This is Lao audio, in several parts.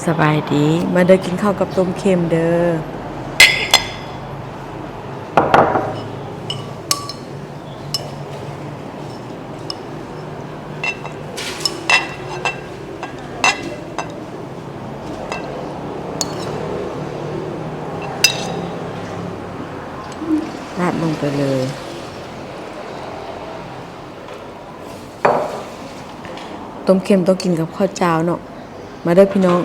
ສະບາຍດີ ມາເດີ ກິນເຂົ້າກັບຕົ້ມເຄັມເດີ. ລາດລົງໄປເລີຍ. ຕົ້ມເຄັມຕ້ອງກິນກັບເຂົ້າຈ້າວເນາະ. ມາເດີພີ່ນ້ອງ.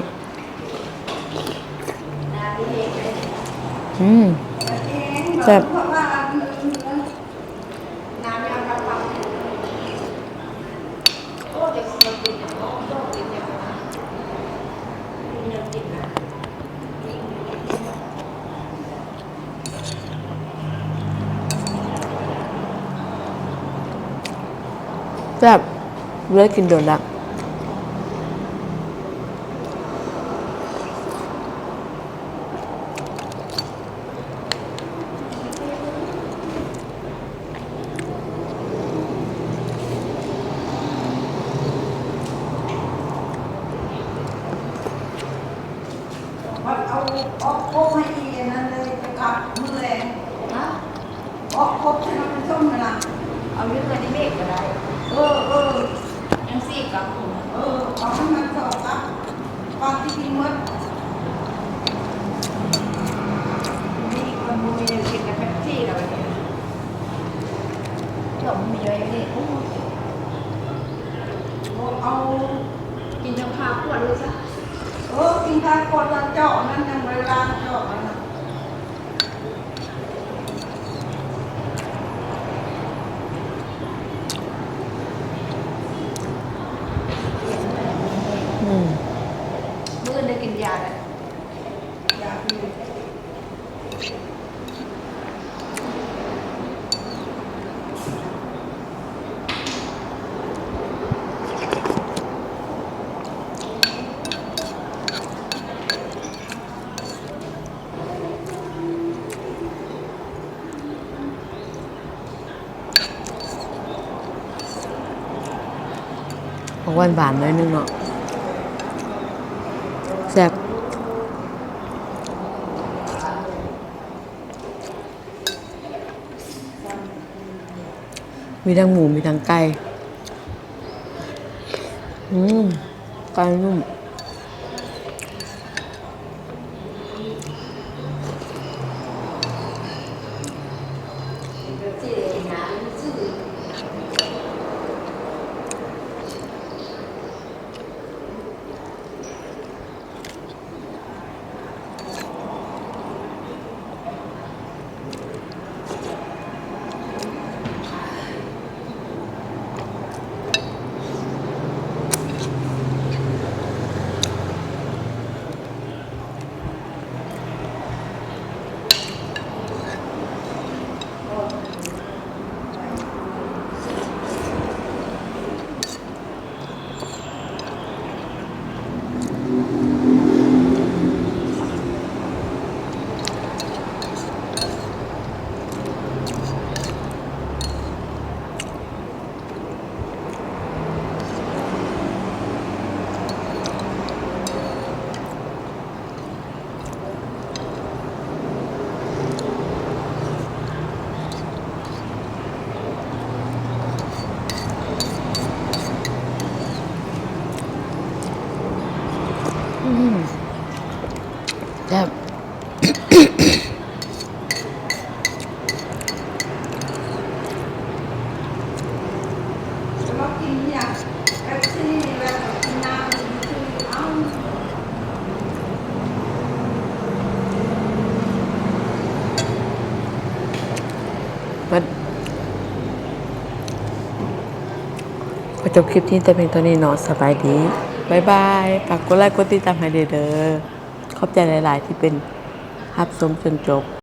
ອືມ ແຊບ. ແຊບ ເລີຍກິນໂດນລະ. ບັດເອົາອອກກົກໃຫ້ອີ່ອັນນັ້ນເລີຍ ຈະກັບມື້ແລງ. ຮະ? ອອກກົກໃຫ້ມັນເປັນສົ້ມຫັ້ນນະ. ເອົາຢູ່ເຮືອນໃນເມກກໍໄດ້. ເອີ ເອີ ຈັ່ງຊີ້ກັບ. ເອີ ເອົາໃຫ້ມັນເຂົ້າກັບ ປັດທີ່ກິນໝົດ. ມີຄົນບໍ່ມີຫຍັງກິນກໍເປັບຊີແລ້ວບັດນີ້. ເຈົ້າມີໄວ້ນີ້ ໂອ້ຍ ບໍ່ເອົາ ກິນຈັ່ງຄາຂວດໂລດຊະ. ເອີ ກິນຄາຂວດ ແລ້ວເຈາະນັ້ນ ຍັງບໍ່ໄດ້ລ້າງເຈາະນັ້ນນະ. ອືມ ມື້ອື່ນໄດ້ກິນຢາແລ້ວ. ອອກຫວານໆ ໜ້ອຍໜຶ່ງເນາະ. ແຊບ. ມີທັງໝູ ມີທັງໄກ່. ອືມ ໄກ່ນຸ້ມ. ອືມ ແຊບ. ເບິດ ຂໍຈົບຄລິບນີ້ແຕ່ພຽງເທົ່ານີ້ເນາະ. ສະບາຍດີ ບາຍບາຍ. ຝາກກົດໄລກົດຕິດຕາມໃຫ້ແດ່ເດີ. ຂອບໃຈຫຼາຍໆ ທີ່ເປັນ ຮັບຊົມຈົນຈົບ.